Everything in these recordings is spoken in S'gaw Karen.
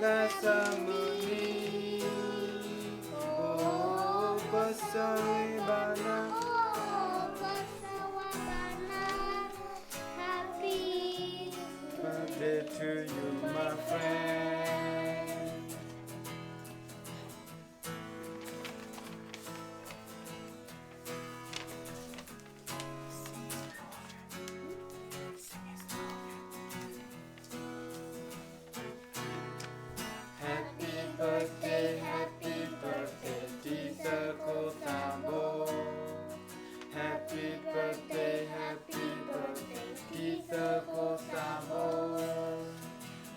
Testimony. Oh, ပဆၢဂ့ၤဘၣ်နၤ, oh, ပဆၢဝါဘၣ်နၤ. Happy birthday to you, my friend. Happy birthday, happy birthday, တံၤသကိးသးဘိ. Happy birthday, happy birthday, တံၤသကိးသးဘိ.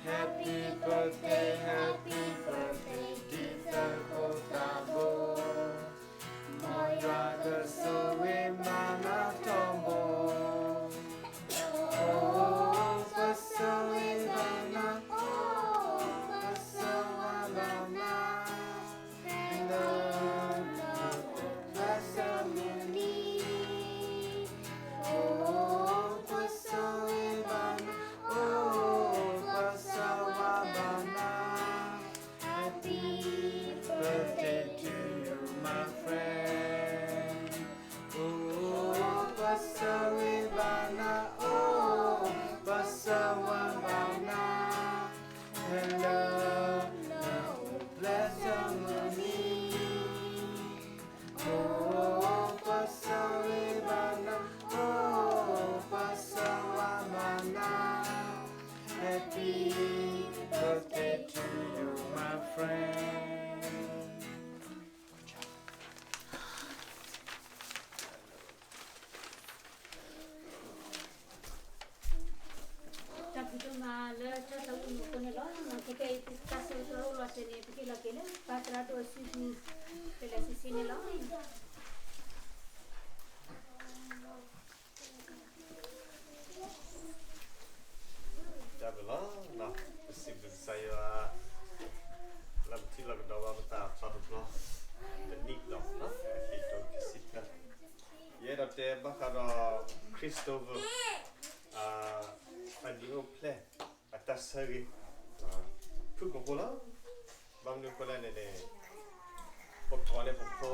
Happy birthday, happy birthday, တံၤသကိးသးဘိ. မ်ယွၤကဆိၣ်ဂ့ၤဘၣ်နၤထီဘိ. Oh, ပဆၢဂ့ၤဘၣ်နၤ, oh, ပဆၢဝါဘၣ်နၤ. Happy birthday, happy birthday. Oh, ပဆၢဂ့ၤဘၣ်နၤ, oh, ပဆၢဝါဘၣ်နၤ. Happy birthday to you, my friend. Oh, ပဆၢဂ့ၤဘၣ်နၤ, oh, ပဆၢဝါဘၣ်နၤ. Hello, no bless your money. Oh, ပဆၢဂ့ၤဘၣ်နၤ, oh, ပဆၢဝါဘၣ်နၤ. Happy birthday to you, my friend. တၢ်ဖံးတၢ်မၤလၢတၢ်သးဝံၣ်မူခိၣ်န့ၣ်လီၤ. ခဲကဲတၢ်ဆၢကတီၢ်အိၣ်လီၤတဲာ်န့ၣ် ပဟ့ၣ်လီၤက့ၤလၢပၢ်သရၣ်ဒိၣ်အစုပူၤ ကလဲၤဆံးဆံးန့ၣ်လီၤ. တၢ်ဘျုးလီၤ. ပစံးဘျုးကစၢ်ယွၤ လၢပထံၣ်လိာ်ကဒီးဘၣ်ပသးဖျါတဘျီ တနံၣ်ဒီး ဟ့ၣ်ဒိးကစံးတၢ် ယအဲၣ်ဒိးတဲဘၣ်ဃးဒီး Christopher အနံၣ်အိၣ်ဖျဲၣ် အတၢ်ဆၢဂ့ၤ ဖုၣ်ကိာ်ဖိလီၤ. ဘၣ်မနုၤအဃိလဲၣ်န့ၣ်န့ၣ် ပကိးန့ၢ်ပဖိပလံၤ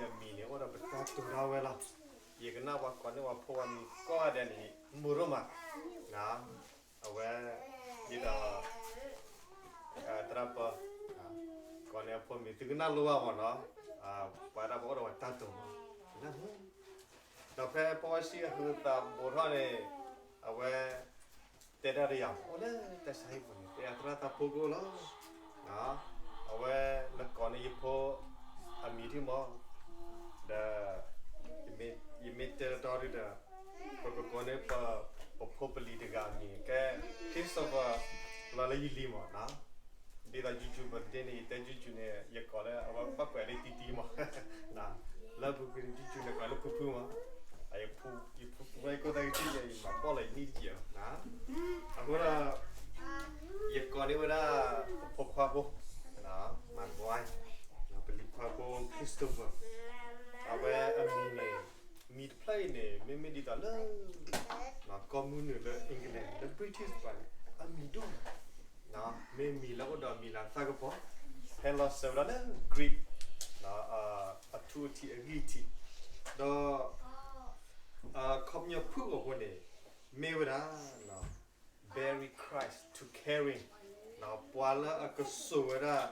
အမံၤန့ၣ် အိၣ်ဒီးပတၢ်တိာ်ဒၣ်ဝဲလီၤ. ယကနၣ်ပှၤကိးန့ၢ်ပှၤဖိပှၤမံၤကိးဂၤဒဲးန့ၣ် မုာ်ဒိၣ်မး အဝဲ ဒ်သိး သရၣ်ပၢ ကိးန့ၢ်အဖိမံၤ သုကနၣ်လိဘၣ်မးနီၤ, ပှၤဒၣ်ပှၤအိၣ်ဒီးပှၤတၢ်တိာ်မး ကနၣ်လိ ဒီးဖဲပဝဲစံးအဟုသးဘူးထီၣ်န့ၣ် အဝဲ တဲတၢ်တယာ် အိၣ်လၢတၢ်ဆါဟံၣ်ပူၤန့ၣ် တဲအသရၣ်သးဖိကအိၣ်လီၤ. အဝဲလၢကိးန့ၢ်ယဖိ အမံၤဒ်မး ဒီး ယမ့ၢ်တဲတီဒ်ဒီး ပကကိးန့ၢ် ပဖိပလံၤတဂၤအမံၤ ကဲ Christopher လီၤလၢယလံၤမးနီၤ. ဒ်သိး Juju birthday န့ၣ် ယတဲ Juju န့ၣ် ယကိးလၢအဝဲဘၣ်ကွဲးလၢတံတံမး လၢအပူၤကွံာ်န့ၣ် Juju န့ၣ် ကိးလၢဖုဖုမး, ယဖုဖုဝဲကိးသးကထံၣ်ယဲ ယမၤဘီၣ်လီၤယနံၣ်တကဲးလီၤ. အဃိဒီး ယကိးန့ၢ်ဝဲဒၣ် ပဖိခွါဖိ မၤကွၢ် ပလံၤခွါဖိ Christopher အဝဲအမံၤန့ၣ် မံၤတဖျၢၣ်အံၤန့ၣ် မ့မ့ၢ်ဒ်သိးလၢ ကီၢ်မုၢ်နုာ်လၢ England လၢ British ပှၤန့ၣ် အမံၤဒိၣ်မး မ့ၢ်မံၤလၢအိၣ်ဒီးအမံၤလၢအသၣ်ကပီၤ ဟဲလီၤစၢၤဝဲဒၣ်လၢ Greek အထူအထံးအဂံၢ်ထံး ဒီး အခီပညီဖုၣ်ကိာ်ဖိန့ၣ် မ့ၢ်ဝဲဒၣ် Bearing Christ to Caring ပှၤလၢအကစိာ်ဝဲဒၣ်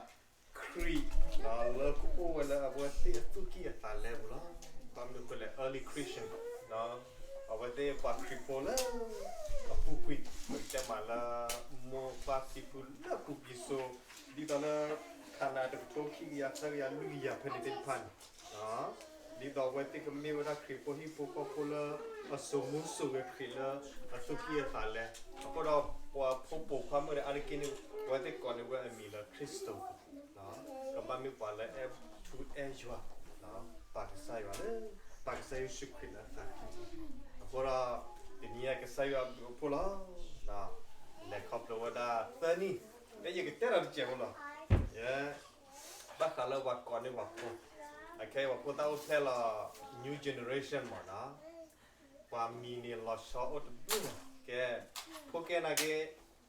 ခရံာ် လၢကအိၣ်ဝဲလၢအဝဲသ့ၣ်အသူၣ်ကံၢ်အသးလဲပူၤလီၤ. ဘၣ်မနုၤအဃိလဲၣ် early Christian အဝဲသ့ၣ်ပှၤခရံာ်ဖိလၢ အပူၤကွံာ် ပကတဲမးလၢ မိၢ်ပၢ်ဖံဖုလၢအပူၤကွံာ်စိ ဒ်သိးလၢ ခါနၤတကထိခံကယၤသၢကယၤလွံၢ်ကယၤဖဲန့ၣ်သ့ၣ်တဖၣ်န့ၣ် ဒ်သိးအဝဲသ့ၣ်ကမ့ၢ်ဝဲဒၣ်ခရံာ်ဖိဟံၣ်ဖိဃီဖိလၢ အစိာ်မူစိာ်ဂဲၤခရံာ်လၢ အသူၣ်ကံၢ်အသးလဲ အဃိဒီးပှၤဖိပိာ်ခွါမုၣ်ဒီးအါတက့ၢ်န့ၣ် အဝဲသ့ၣ်ကိးန့ၢ်ဝဲအမံၤလၢ Christopher ကဘၣ်မ့ၢ်ပှၤလၢအဲၣ်ထူအဲၣ်ယွၤ ပာ်ကစၢ်ယွၤလၢ ပာ်ကစၢ်ယ့ၣ်ၡူးခရံာ်လၢအသး အဃိဒီး တနံၤအံၤကစၢ်ယွၤဘျုးအဖှိၣ်လီၤ. လဲၤခီဖျိဝဲဒၣ်သၢနံၣ် ဖဲယကတဲဒီးတစဲးဖိလီၤ. ယဲ ဘၣ်ဃးလၢပှၤကိးန့ၢ်ပှၤဖိ အခဲအံၤပှၤဖိသၣ်အိၣ်ဖျဲၣ်လီၤ new generation မးနီၤ ပှၤမံၤန့ၣ်လီၤဆီအိၣ်တဘျုးလီၤ. ကဲ ဖိကဲနာ်က့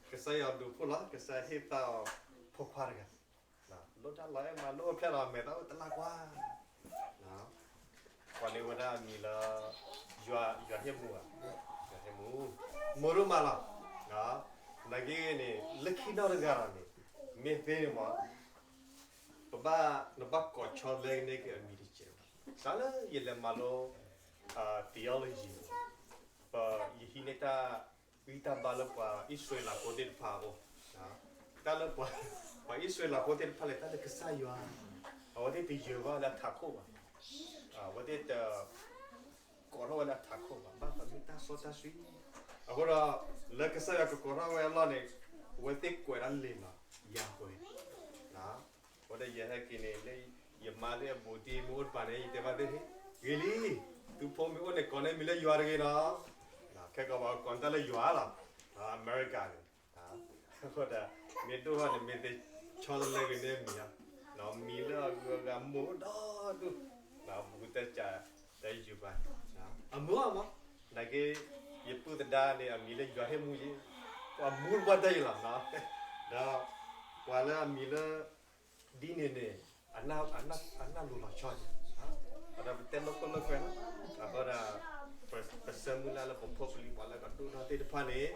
ကစၢ်ယွၤဘျုးဖှိၣ်လီၤ. ကစၢ်ဟ့ၣ်သါအီၤ ဖိခွါတဂၤ, လၢတၢ်လီၤအဲၣ်မး လၢအိၣ်ဖျဲၣ်လီၤ အမဲာ်သၣ်အိၣ်တလါကွၢ်, ပှၤန့ၢ်ဝဲဒၣ်အမံၤလၢ ယွၤဟ့ၣ်မူဧါ, ယွၤဟ့ၣ်မူ, မိၢ်ဒိၣ်မးလီၤ, နာ်က့န့ၣ် လၢခံနီတဂၤလီၤန့ၣ်, မ့ၢ်သ့န့ၣ်မး ပဘၣ် နဘၣ်ကိးဆီလဲကန့ၢ်က့ၤအမံၤတကဲး, တၢ်လၢယလဲၤမၤလိ theology န့ၣ်, ပ ယဟံးန့ၢ်တၢ်ဂံၢ်တၢ်ဘါလၢပှၤအံၣ်စရ့လးဖိသ့ၣ်တဖၣ်အအိၣ်, တၢ်လၢ ပှၤအံၣ်စရ့လးဖိသ့ၣ်တဖၣ်လဲၤတၢ်လၢကစၢ်ယွၤ, အဝဲသ့ၣ်တယၢၤဘၣ်လၢအထးခိၣ်ဘၣ်, အဝဲသ့ၣ်တ ကိးထီၣ်ဝဲလၢအထးခိၣ်ဘၣ်, ဘၣ်သးမ့ၢ်တၢ်စီတၢ်ဆှံ, အဃိဒီး လၢကစၢ်ယွၤကကိးထီၣ်ဝဲအလီၢ်န့ၣ်, အဝဲသ့ၣ်ကွဲးဒၣ်လံာ်လီၤ, ယၤဝဲ အဃိဒီးယဟဲက့ၤန့ၣ် လၢယမါသ့ၣ်အဘူးအတံၢ်မ့ၢ်အိၣ်တပၤန့ၣ် ယတဲဘၣ်သ့ၣ်, ဂ့ၤလံ, သုဖိမ့ၢ်အိၣ်န့ၣ် ကိးန့ၢ်မံၤလၢယွၤတဂ့ၤနီၤ, ခဲကီးပှၤကိးန့ၢ်တၢ်လၢယွၤလီၤ, အမဲရကၤန့ၣ်, အဃိဒီး မ့ၢ်ဒိၣ်ထီၣ်န့ၣ်မ့ၢ်သ့ဆီတလဲက့ၤန့ၢ်မံၤလီၤ, မံၤလၢအဂုၤအဂၤမိၢ်ဒီဒူၣ်, ဘူးတၢ်စး တၢ်ယူၤပၤ, အမုာ်အမး, နာ်က့ ယပုၢ်သဒါန့ၣ် အမံၤလၢယွၤဟ့ၣ်မူယ့ၣ်, ပှၤမူတပှၢ်တၢ်အံၤလီၤ, ဒီး ပှၤလၢအမံၤလၢ ဒ်န့ၣ်န့ၣ် အနၢ်လိၤလီၤဆီယ့ၣ်, ဒီးပတဲလိာ်ခိၣ်လိာ်ကွဲလီၤ, အဃိဒီး ပဆၢမုၢ်လၢ်လၢပဖိပလံၤပှၤလၢကဒိၣ်ထီၣ်သ့ၣ်တဖၣ်န့ၣ်,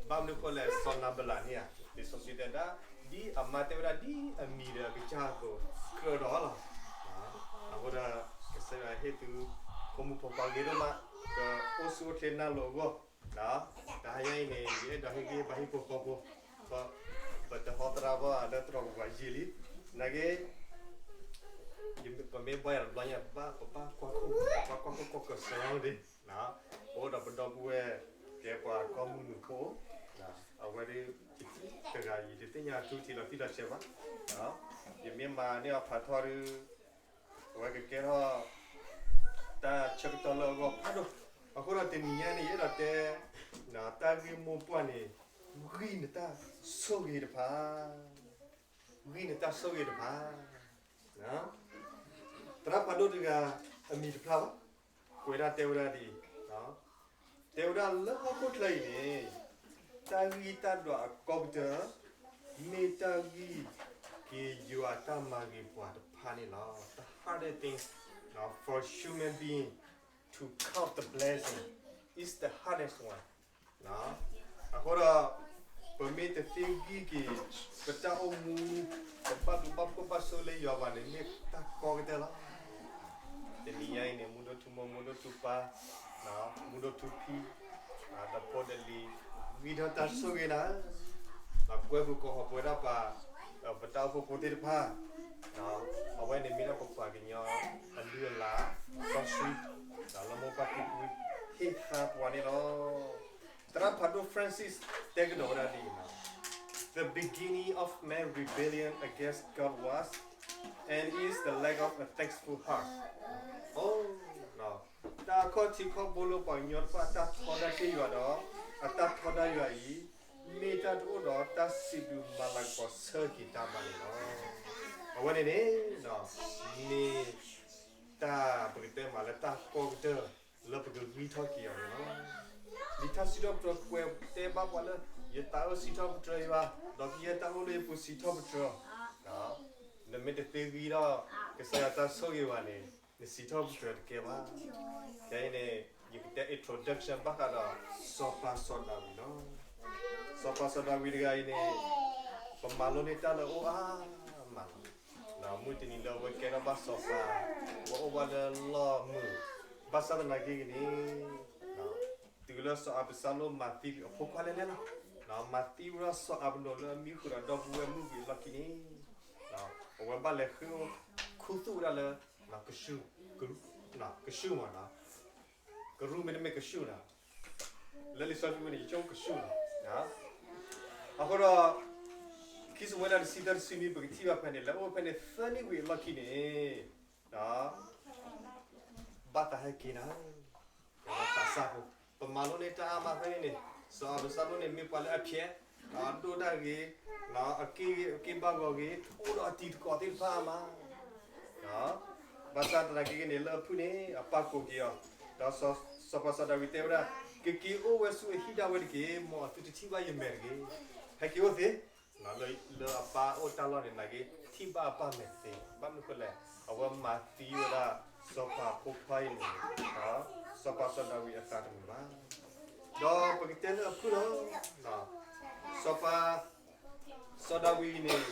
ဘၣ်မနုၤဃိလဲၣ် စီၤနၤဘလးန့ၣ်ဧါ, လံာ်စီဆှံတဲဒၣ်, ဒ်အမါတဲဝဲဒၣ်ဒ်အမံၤဒီးအကစၢ်အသိး ကြၢးဒီးလီၤ, အဃိဒီး ကစၢ်ယွၤဟ့ၣ်သု ဖိမုၣ်ဖိခွါဂ့ၤဒိၣ်မး, ကအိၣ်ဆူၣ်အိၣ်ချ့နၢ်လိၤအဂီၢ်, တဟါညါအံၤန့ၣ် ယအဲၣ်ဒိးဟ့ၣ်ဂံၢ်ဘါဟံၣ်ဖိဃီဖိ, ပတဟီသရၣ်ဘၣ်လၢသရိာ်ပူၤပှၤယံာ်လံ, နာ်က့ ပမ့ၢ်ဘှီယၤတဘျီညါ ပဘၣ် ပဘၣ်ကွၢ်ခိၣ် ပဘၣ်ကွၢ်ခိၣ်ကီၢ်ကစၢ်ဒၣ်, ပအိၣ်ဒီးပဒီပုၢ်ဝဲၢ် ကဲပှၤကိးမုၢ်နုာ်ဖိ, အဝဲဒၣ် တဂၤအံၤ တသ့ၣ်ညါထူထံးလီၤတံၢ်လီၤဆဲးဘၣ်, ယမ့ၢ်မၤန့ၢ်အီၤဖးထီဒုး အဝဲကကဲထီၣ် တၢ်ဆၢကတီၢ်လၢအဂီၢ်ဖးဒိၣ်, အဃိဒီးတနံၤညါန့ၣ် ယအဲၣ်ဒိးတဲ တၢ်ဂ့ၢ်မိၢ်ပှၢ်န့ၣ် ဂံၢ်နတၢ်ဆိၣ်ဂ့ၤတဖၣ်, ဂံၢ်နတၢ်ဆိၣ်ဂ့ၤတဖၣ်, သရၣ်ဖးဒိၣ်တဂၤ အမံၤတဖျါဘၣ်, ကွဲးဒၣ်တဲဝဲဒၣ်ဒ်အံၤ, တဲဝဲဒၣ်လၢဟီၣ်ခိၣ်ချၢအံၤန့ၣ် တၢ်ဂံၢ်တၢ်ဒွးအကီကတၢၢ် မ့ၢ်တၢ်ဂံၢ်က့ၤယွၤတၢ်မၤဂ့ၤပှၤတဖၣ်န့ၣ်လီၤ. The hardest thing for human being to count the blessing is the hardest one. အဃိဒီး ပမ့ၢ်တသ့ဂံၢ်က့ၤ ပတၢ်အိၣ်မူ ပဘၣ်ဒိဘၣ်ဖှိၣ်ဘၣ်ဆိၣ်ဂ့ၤလၢယွၤဘၣ်န့ၣ် မ့ၢ်တၢ်ကီကတၢၢ်လီၤ. တနံၤညါအံၤန့ၣ် မူဒိၣ်ထူမိၢ် မူဒိၣ်ထူပၢ် မူဒိၣ်ထူဖံ ဒီးဖိဒီးလံၤ ဂံၢ်ထီၣ်တၢ်ဆိၣ်ဂ့ၤနၤ, ကွဲမုာ်ကိးဟီၣ်ပဝဲဒၣ်ပှၤ ပတၢ်အိၣ်ဖှိၣ်ဖိသ့ၣ်တဖၣ်, အဝဲန့ၣ်မ့ၢ်ဒၣ်ပပှၤကညီအလုၢ်အလၢ် စီဆှံ လၢမိၢ်ပၢ်ဖံဖု ဟ့ၣ်သါပှၤန့ၣ်လီၤ. သရၣ်ဖးဒိၣ် Francis တဲကဒီးဝဲဒၣ်ဒ်အံၤ, The beginning of man's rebellion against God was and is the lack of a thankful heart. တၢ်အခီၣ်ထံးခီၣ်ဘိလၢပှၤကညီတဖၣ်အတၢ်ထီဒါတ့ၢ်ယွၤဒီး အတၢ်ထီဒါယွၤအံၤ မ့ၢ်တၢ်တအိၣ်ဒီးတၢ်စံးဘျုးမၤလၤကပီၤဆၢက့ၤတၢ်ဘၣ်န့ၣ်လီၤ. အဝဲန့ၣ်န့ၣ် မ့ၢ်တၢ်ပကတဲမးလၢတၢ်ကီကတၢၢ်လၢပကဂံၢ်ထီၣ်က့ၤအီၤန့ၣ်လီၤ. လံာ်ထါစံးထီၣ်ပတြၢၤကွဲးတဲဘၣ်ပှၤလၢ ယသးအိၣ်စံးထီၣ်ပတြၢၤယွၤ, ဒီးကယဲၢ်တၢ်အိၣ်လၢယပူၤစံးထီၣ်ပတြၢၤ, နမ့ၢ်တသ့ဂံၢ်ထီၣ် ကစၢ်ယွၤတၢ်ဆိၣ်ဂ့ၤဘၣ်န့ၣ် နစံးထီၣ်ပတြၢၤတကဲဘၣ်. ခဲအံၤန့ၣ် ယကတဲ introduction ဘၣ်ဃးဒီး စီၤပၤစီၤဒၤဝံးလီၤ. စီၤပၤစီၤဒၤဝံးတဂၤအံၤန့ၣ် ပမၤလိန့ၢ်တၢ်လၢအအိၣ်အါမးလီၤ. မုၢ်တနံၤလၢအဝဲကဲထီၣ်ဘၣ်စီၤပၤ အဝဲအိၣ်ဘၣ်လၢလီၢ်မုာ်, ဘၣ်ဆၣ်သနာ်က့ဂ့ၤန့ၣ် တုၤလၢစီၤအၤဘၡါလိၣ်မၤသံအဖိခွါလဲၣ်လဲၣ်လီၤ. မၤသံဝဲဒၣ်စီၤအၤဘနိၣ်လၢအမံဃုာ်ဒီးဒီပုၢ်ဝဲၢ်မုၣ်ဝံၤအလီၢ်ခံန့ၣ် အဝဲဘၣ်လဲၤဃ့ခူသူၣ်ဝဲဒၣ်လၢ ကဆူၣ်, ကဆူၣ်မး, ကရူၢ်မ့တမ့ၢ်ကဆူၣ်နီၤ, လၢလံာ်စီဆှံပူၤန့ၣ် ယဆိကမိၣ်ကဆူၣ်လီၤ. အဃိဒီး ခံၡမူၤအ့လးတဆံတၢ တဆံနွံ ပကထံၣ်ဘၣ်ဖဲန့ၣ် လဲၤအိၣ်ဖဲန့ၣ်သၢနံၣ်ဝံၤအလီၢ်ခံန့ၣ် ဘၣ်သးဟဲက့ၤနၤ, သးစၢ်ဖိ, ပမၤလိန့ၢ်တၢ်အါမးဖဲန့ၣ်န့ၣ် စီၤအၤဘၡါလိၣ်န့ၣ် မ့ၢ်ပှၤလၢအဖျဲး, ဒိၣ်တၢ်ဂ့ၤ, အက့ၢ်ဂ့ၤ အက့ၢ်ဘၣ်ဂီၤဂ့ၤ အိၣ်ဒီးအတံၤသကိးသ့ၣ်တဖၣ်အါမး, ဘၣ်ဆၣ်သနာ်က့ဂ့ၤန့ၣ် လၢအဖုၣ်န့ၣ် အပၢ်ကိးက့ၤအီၤ, ဒီးစီၤပၤစီၤဒၤဝံးတဲဝဲဒၣ်, ကက့ၤအိၣ်ဝဲဆူအဟံၣ်ဒၣ်ဝဲတက့ၢ်, မ်အသုတထံၣ်ဘၣ်ယမဲာ်တဂ့ၤ, ဟဲက့ၤအိၣ်သ့ လၢအပၢ်အိၣ်တၢ်လီၢ်န့ၣ် နာ်က့ထံၣ်ဘၣ်အပၢ်မဲာ်သ့, ဘၣ်မနုၤဃိလဲၣ်, အဝဲမၤသံဝဲဒၣ်စီၤပၤဖိခွါအံၤန့ၣ်, စီၤပၤစီၤဒၤဝံးအသးတမုာ်ဘၣ်. ဒီးပကတဲလၢအဖုၣ်လီၤ, စီၤပၤ စီၤဒၤဝံးန့ၣ်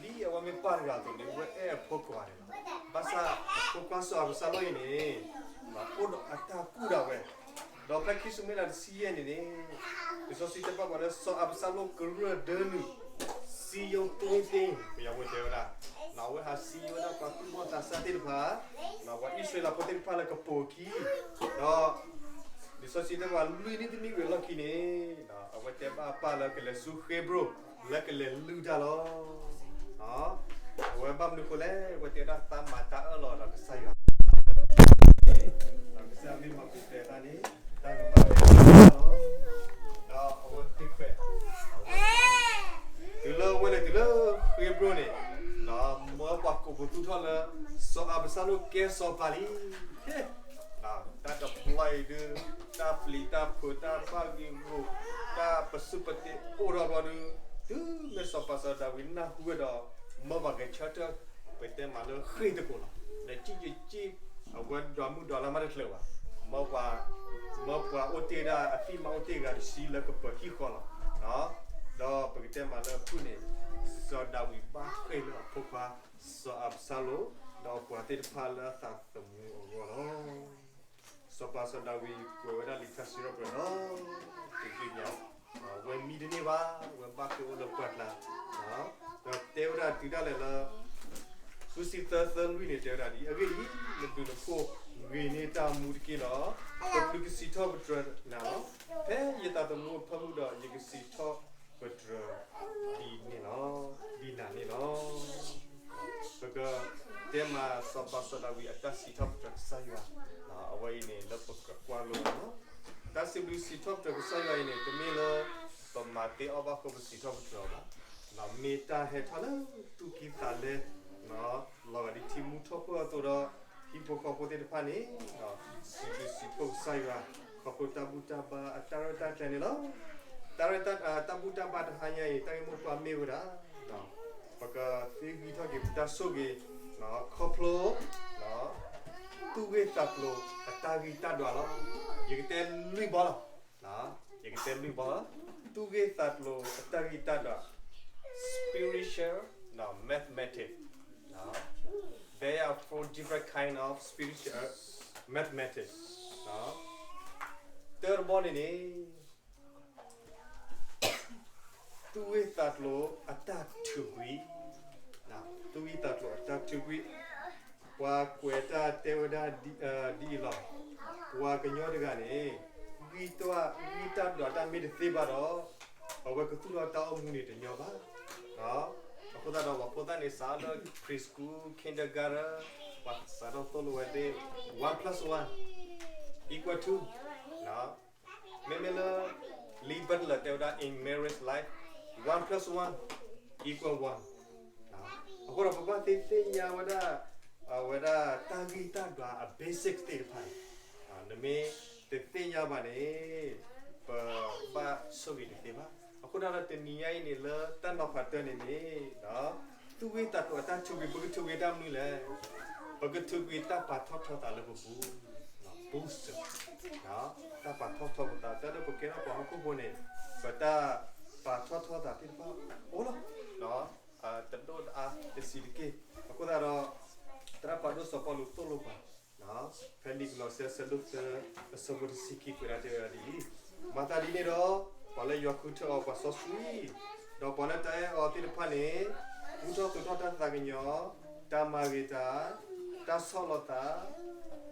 ဒ်အဝဲမ့ၢ်ပၢ်တဂၤအသိးန့ၣ် အဝဲအဲၣ်အဖိခွါန့ၣ်လီၤ. ဘၣ်ဆၣ်အဖိခွါစီၤအးဘၡါလိၣ်အံၤန့ၣ် အိၣ်ဒီးအတၢ်ကူၣ်ဒၣ်ဝဲ, ဒီးဖဲခံၡမူၤအ့လးတဆံယဲၢ်န့ၣ်န့ၣ် လံာ်စီဆှံတဲဘၣ်ပှၤလၢ စီၤအးဘၡါလိၣ်ကရၢၢ်ဒၢနုာ် စံယိၣ်သ့ၣ်သ့ၣ် ပယီၤဖိတဲဝဲဒၣ်, အဝဲဟးစံးဝဲဒၣ်ပှၤသူၣ်ဘီၣ်သးစၢ်သ့ၣ်တဖၣ်, ပှၤအံၣ်စရ့လးဖိသ့ၣ်တဖၣ်လၢကပိာ်အခံ, ဒီး လံာ်စီဆှံတဲပှၤလွံၢ်နံၣ်တနံၣ်ဝံၤအလီၢ်ခံန့ၣ်, အဝဲတဲဘၣ်အပၢ်လၢကလဲၤဆူဃ့ဘြိၣ် လၢကလဲၤလုၢ်တၢ်လီၤ. အဝဲဘၣ်မနုၤဃိလဲၣ်, အဝဲတဲဝဲဒၣ်သးမၤတၢ်အၢၣ်လီၤဒီးကစၢ်ယွၤ, ဒီးကစၢ်မ့ၢ်မၤပူၤဖျဲးအသးန့ၣ် တၢ်ကမၤဝဲလီၤ. ဒီးအဝဲဃ့ခွဲး တုၤလၢအဝဲလဲၤတုၤလၢဃ့ဘြိၣ်န့ၣ်, ဒီးမၢပှၤကိးပသူထီၣ်လၢ စီၤအးဘၡါလိၣ်ကဲစီၤပၤလံ. တၢ်တဘျီအံၤဒုး တၢ်ပျံၤတၢ်ဖုး တၢ်ဘၣ်ဂံၢ်ဂူာ် တၢ်ပစုၢ်ပတ့အိၣ်ထီၣ်ဘျီဒုး, တုၤမ့ၢ်စီၤပၤစီၤဒၤဝံးနၢ်ဟူဝဲဒီး မၢပှၤဂဲၤဆၢထၢၣ် ပတဲမးလၢဃ့ၢ်သကိးလီၤ. နစံၣ်ယစံၣ် အဝဲဒွးမုၢ်ဒွးလါမးတချုးဘၣ်, မၢပှၤ မၢပှၤအိၣ်တ့ၢ်ဒၣ်အသံၣ်မးအိၣ်တ့ၢ်ဂၤတဆံလၢကပၢၤဟံၣ်ဃီလီၤ. ဒီးပကတဲမးလၢအဖုၣ်န့ၣ်, စီၤဒၤဝံးဘၣ်ဃ့ၢ်လၢအဖိခွါ စီၤအးဘၡါလိၣ် ဒီးပှၤသ့ၣ်တဖၣ်လၢအသးသမူအဂီၢ်လီၤ. စီၤပၤစီၤဒၤဝံးကွဲးဝဲဒၣ်လံာ်ထါစံးထီၣ်ပတြၢၤလီၤ. တသ့ၣ်ညါ, ဝဲမံတန့ၢ်ဘၣ်, ဝဲဘၣ်ဃ့ၢ်အိၣ်လၢပှၢ်ကျါ, ဒီးတဲဝဲဒၣ်တုၤဒၣ်လဲာ်လၢ ဃုဆံသၢ သၢလွံၢ်န့ၣ် တဲဝဲဒၣ်ဒ်အံၤ, အဂ့ၢ်ဒ်အံၤ, နဘျုးနဖှိၣ်ဂ့ၤန့ၢ်တၢ်မူတက့ၢ်ဒီး, ပကစံးထီၣ်ပတြၢၤနၤလီၤ. ဖဲယသးသမူအဖၢမုၢ်ဒီး ယကစံးထီၣ်ပတြၢၤဒ်န့ၣ်လီၤ, ဒ်နၤန့ၣ်လီၤ. ပကတဲမးစီၤပၤစီၤဒၤဝံးအတၢ်စံးထီၣ်ပတြၢၤကစၢ်ယွၤ, အဝဲအံၤန့ၣ်လၢပကကွၢ်လိလီၤ. တၢ်စံးဘျုးစံးထီၣ်ပတြၢၤကစၢ်ယွၤအံၤန့ၣ် တမ့ၢ်လၢ ပမၤသ့အီၣ်ဘၣ်ဃိပစံးထီၣ်ပတြၢၤအီၤဘၣ်, မ့ၢ်တၢ်ဟဲထီၣ်လၢသူၣ်ကံၢ်သးလဲ, လီၤဂာ်ဒ်ထံမူထီၣ်ပၢၢ်အသိးဒီး ဟံၣ်ဖိဃီဖိသ့ၣ်တဖၣ်န့ၣ် စံးဘျုးစံးဖှိၣ်ကစၢ်ယွၤ ခီဖျိတၢ်ဘူၣ်တၢ်ဘါအတၢ်ရဲၣ်တၢ်ကျဲၤန့ၣ်လီၤ. တၢ်ရဲၣ်တၢ် တၢ်ဘူၣ်တၢ်ဘါတဟါညါအံၤ တၢ်ဂ့ၢ်မိၢ်ပှၢ်မ့ၢ်ဝဲဒၣ် ပကသ့ဂံၢ်ထီၣ်က့ၤပတၢ်ဆိၣ်ဂ့ၤ ခီဖျိ သူၣ်ဂ့ၢ်သးကျိၤအတၢ်ဂံၢ်တၢ်ဒွးလီၤ. ယကတဲလွံၢ်ဘီလီၤ. ယကတဲလွံၢ်ဘီလီၤ. သူၣ်ဂ့ၢ်သးကျိၤအတၢ်ဂံၢ်တၢ်ဒွး spiritual mathematics. There are four different kind of spiritual mathematics. တၢတဘီန့ၣ်န့ၣ် သူၣ်ဂ့ၢ်သးကျိၤအတၢ်ထုးကွံာ်, သူၣ်ဂ့ၢ်သးကျိၤအတၢ်ထုးကွံာ်, ပှၤကွဲးတၢ်တဲဝဲဒၣ်ဒ်အံၤလီၤ. ပှၤကညီတဂၤန့ၣ် ဂံၢ်တၢ် ဂံၢ်တၢ်ဒွးတၢ်မ့ၢ်တသ့ဘၣ်ဒီး အဝဲကသူၣ်ထီၣ်တၢ်အိၣ်မူန့ၣ်တညီဘၣ်. အဃိသတးဒီး ပှၤဖိသၣ်န့ၣ် စးထီၣ်လၢ preschool, kindergarten, ပှၤစးထီၣ်သိၣ်လိဝဲသ့ၣ် one plus one equal two. မ့မ့ၢ်လၢ Lee Butler တဲဝဲဒၣ် in marriage life, one plus one equal one. အဃိဒီး ပဘၣ်သ့ၣ်ညါဝဲဒၣ် အဝဲဒၣ်တၢ်ဂံၢ်တၢ်ဒွးအ basic သ့ၣ်တဖၣ်န့ၣ်, နမ့ၢ်တသ့ၣ်ညါဘၣ်န့ၣ် ပဘၣ်ဆိၣ်ဂ့ၤတသ့ဘၣ်. အဃိသတးဒီး တနံၤညါအံၤန့ၣ် လၢတၢ်နီၤဖးတၢန့ၣ်န့ၣ် သူၣ်ဂ့ၢ်သးကျိၤအတၢ်ထုးကွံာ် ပကထုးကွံာ်တၢ်မနုၤလဲၣ်. ပကထုးကွံာ်တၢ်ပာ်ထီၣ်ထီသးလၢပပူၤ, booster, တၢ်ပာ်ထီၣ်ထီပသး တၢ်လၢပကဲထီၣ်ပှၤဟီၣ်ခိၣ်ဖိန့ၣ် ပတၢ်ပာ်ထီၣ်ထီသးသ့ၣ်တဖၣ်အိၣ်လီၤ. တဒိၣ်တအါ တဆံးတက့ၢ်. အဃိသတးဒီး သရၣ်ဖးဒိၣ်စီၤပီလူးသိၣ်လိပှၤ ဖဲလံာ်ကလီးစဲ အဆၢဒိၣ်သၢ အဆၢဖိတဆံခံ ကွဲးဒၣ်တဲဝဲဒၣ်ဒ်အံၤ, မၤသးဒ်န့ၣ်ဒီး ပှၤလၢယွၤဃုထၢအီၤပှၤစီဆှံ, ဒီးပှၤလၢတၢ်အဲၣ်အီၤသ့ၣ်တဖၣ်န့ၣ် ကူထီၣ်သိးထီၣ်တၢ်သးကညီၤ, တၢ်မၤဂ့ၤတၢ်, တၢ်ဆီၣ်လီၤသး,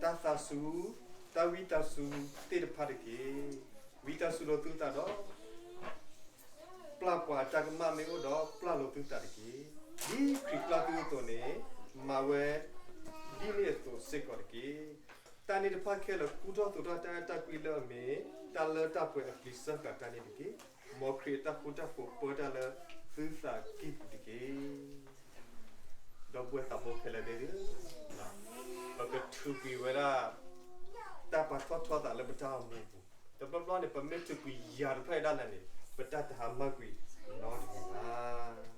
တၢ်သးစူၤ, တၢ်ဝံသးစူၤသ့ၣ်တဖၣ်တက့ၢ်. ဝံသးစူၤလိာ်သုသးဒီး ပျၢ်ပှၤအတၢ်ကမၣ်မ့ၢ်အိၣ်ဒီး ပျၢ်လိာ်သုသးတက့ၢ်. ဒ်ခရံာ်ပျၢ်သုအသိးန့ၣ် မၤဝဲဒ်န့ၣ်အသိးစ့ၢ်ကီးတက့ၢ်. တၢ်န့ၣ်တဖၣ်ခဲလၢာ် ကူထီၣ်သိးထီၣ်တၢ်အဲၣ်တၢ်ကွံလၢအမ့ၢ် တၢ်လၢတၢ်ပှဲၤအပျံၤစၢဃာ်တၢ်န့ၣ်တက့ၢ်. မ်ခရံာ်အတၢ်ဃူတၢ်ဖိးပၢတၢ်လၢသုသးကံၢ်ပူၤတက့ၢ်. ဒီပုၢ်ဝဲၢ်သးဘိခဲလၢာ်သ့ၣ်ဧၢ, ပကထုးကွံာ်ဝဲဒၣ် တၢ်ပာ်ထီၣ်ထီသးလၢပတၢ်အိၣ်မူအပူၤ, တဘျီဘျီန့ၣ် ပမ့ၢ်ထုးကွံာ်ယၤတဖျၢၣ်ဒၣ်လဲာ်န့ၣ် ပတၢ်တဟါမၢ်ကွံာ်နီတမံၤဘၣ်.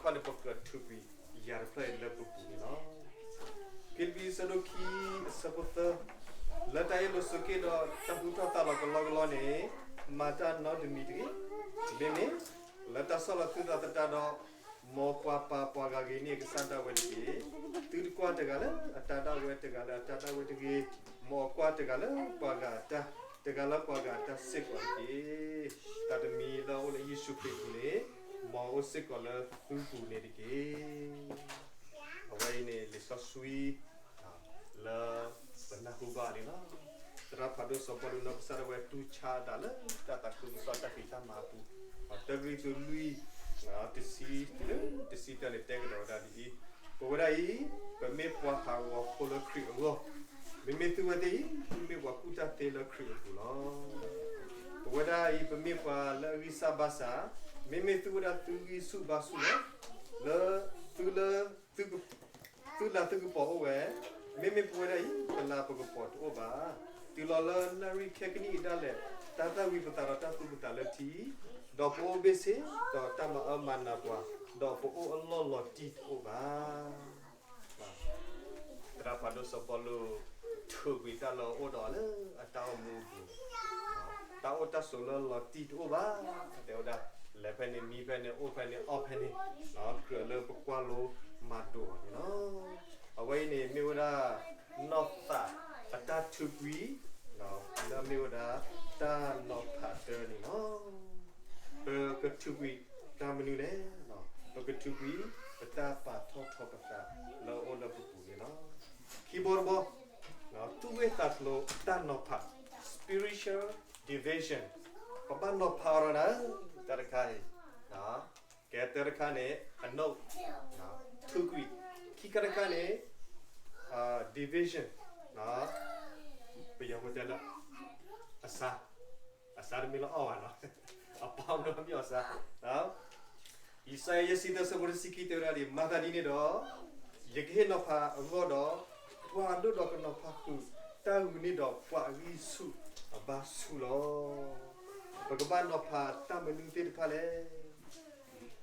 ခီန့ၣ် ပကြၢးထုးကွံာ်ယၤတဖျၢၣ်အံၤလၢပပူၤန့ၣ်လီၤ. ဖံလံးပံၤ အဆၢဒိၣ်ခံ အဆၢဖိသၢ, လၢတၢ်အ့ၣ်လိာ်ဆိးက့ဒီးတၢ်သူၣ်ထီၣ်သးလီၤကလီကလီန့ၣ်, မၤတၢ်နီတမံၤတဂ့ၤ, မ့မ့ၢ်လၢတၢ်ဆီၣ်လီၤသုသးသတးဒီး, မ်ပှၤပာ်ပှၤဂၤဂ့ၤန့ၢ်ကစၢ်ဒၣ်ဝဲတက့ၢ်. သုတကွၢ်တဂၤလၢအတၢ်ဒၣ်ဝဲတဂၤလၢအတၢ်ဒၣ်ဝဲတဂ့ၤ, မ်အကွၢ်တဂၤလၢပှၤဂၤအတၢ်, တဂၤလၢပှၤဂၤအတၢ်စ့ၢ်ကီးတက့ၢ်. တၢ်တမံၤလၢအအိၣ်လၢယ့ၣ်ၡူးခရံာ်အပူၤန့ၣ်, မ်အအိၣ်စ့ၢ်ကီးလၢသုပူၤန့ၣ်တက့ၢ်. အဝဲအံၤန့ၣ် လံာ်စီဆှံ လၢပနၢ်ဟူဘၣ်န့ၣ်လီၤ. သရၣ်ဖးဒိၣ်စီၤပီလူး နီၢ်ကစၢ်ဒၣ်ဝဲတူၢ်ဆါဒၣ်လၢတၢ်သးခုကစီၣ်တၢ်ဖံးတၢ်မၤအပူၤ, တၢ်ဂ့ၢ်တလွံၢ်, တဆံတုၤလၢတဆံတၢန့ၣ် တဲကဒီးဝဲဒၣ်ဒ်အံၤ, ပဝဲဒၣ်အံၤ, ပမ့ၢ်ပှၤဟးဂီၤဖိလၢခရံာ်အဂီၢ်, မ့မ့ၢ်သုဝဲသ့ၣ်အံၤ, သုမ့ၢ်ပှၤကူၣ်တၢ်သ့လၢခရံာ်အပူၤလီၤ. ပဝဲဒၣ်အံၤ ပမ့ၢ်ပှၤလၢအဂံၢ်စၢ်ဘါစၢ်, မ့မ့ၢ်သုဝဲဒၣ်သုဂံၢ်ဆူၣ်ဘါဆူၣ်လီၤ. လၢသုလၢ သုလၤသုကပီၤအိၣ်ဝဲ, မ့မ့ၢ်ပဝဲဒၣ်အံၤ ပလၤပကပီၤတအိၣ်ဘၣ်. တုၤလီၤလၢနၣ်ရံၣ်ခဲကနံၣ်အံၤဒၣ်လဲာ်, တၢ်သၣ်ဝံၤပသးဒီးတၢ်သူပသးလၢထံ, ဒီးပအိၣ်ဘ့ၣ်ဆ့, ဒီးတၢ်မၤအၢမၤနးပှၤ, ဒီးပအိၣ်အလီၢ်လီၤတံၢ်တအိၣ်ဘၣ်. သရၣ်ဖးဒိၣ်စီၤပီလူး ထုးကွံာ်တၢ်လၢအအိၣ်ဒီးအီၤလၢအတၢ်အိၣ်မူအပူၤ, တၢ်အိၣ်တၢ်ဆိးလၢလီၤတံၢ်တအိၣ်ဘၣ်, တဲဝဲဒၣ်, လဲၤဖဲန့ၣ်မံဖဲန့ၣ် အိၣ်ဖဲန့ၣ်အီၣ်ဖဲန့ၣ်, ကြၢးလၢပကွၢ်လိမၤဒိးအီၤန့ၣ်လီၤ. အဝဲအံၤန့ၣ်မ့ၢ်ဝဲဒၣ် နီၢ်သးအတၢ်ထုးကွံာ်, လၢအမ့ၢ်ဝဲဒၣ်တၢ်နီၤဖးတၢန့ၣ်လီၤ. ပကထုးကွံာ်တၢ်မနုၤလဲၣ်. ပကထုးကွံာ်ပတၢ်ပာ်ထီၣ်ထီပသးလၢအအိၣ်လၢပပူၤန့ၣ်လီၤ. ခံဘီတဘီ, သူၣ်ဂ့ၢ်သးကျိၤတၢ်နီၤဖး, spiritual division, ပဘၣ်နီၤဖးအီၤဒီးနၤ, တၢ်တခါအံၤ, ကဲတၢ်တခါန့ၣ် အနိၣ်, ထုးကွံာ်, ခံခါတခါန့ၣ် division, ပယီၤဖိတဲလၢ အစါ, အစါတမ့ၢ်လၢအီၣ်ဘၣ်နီၤ, အပီမ့ၢ်အီၣ်စါ ယၡါယၤ ယဲၢ်ဆံသၢ ဆၢဖိတဆံခံ တဲဝဲဒၣ်ဒ်အံၤ, မၤသးဒ်န့ၣ်ဒီး, ယကဟ့ၣ်နီၤဖးအဂီၢ်ဒီး, ပှၤအဒိၣ်ဒီးကနီၤဖးဃုာ်တၢ်ဂုာ်န့ၢ်ဒီးပှၤအဂံၢ်ဆူၣ်အဘါဆူၣ်လီၤ. ပကဘၣ်နီၤဖးတၢ်မနုၤသ့ၣ်တဖၣ်လဲၣ်.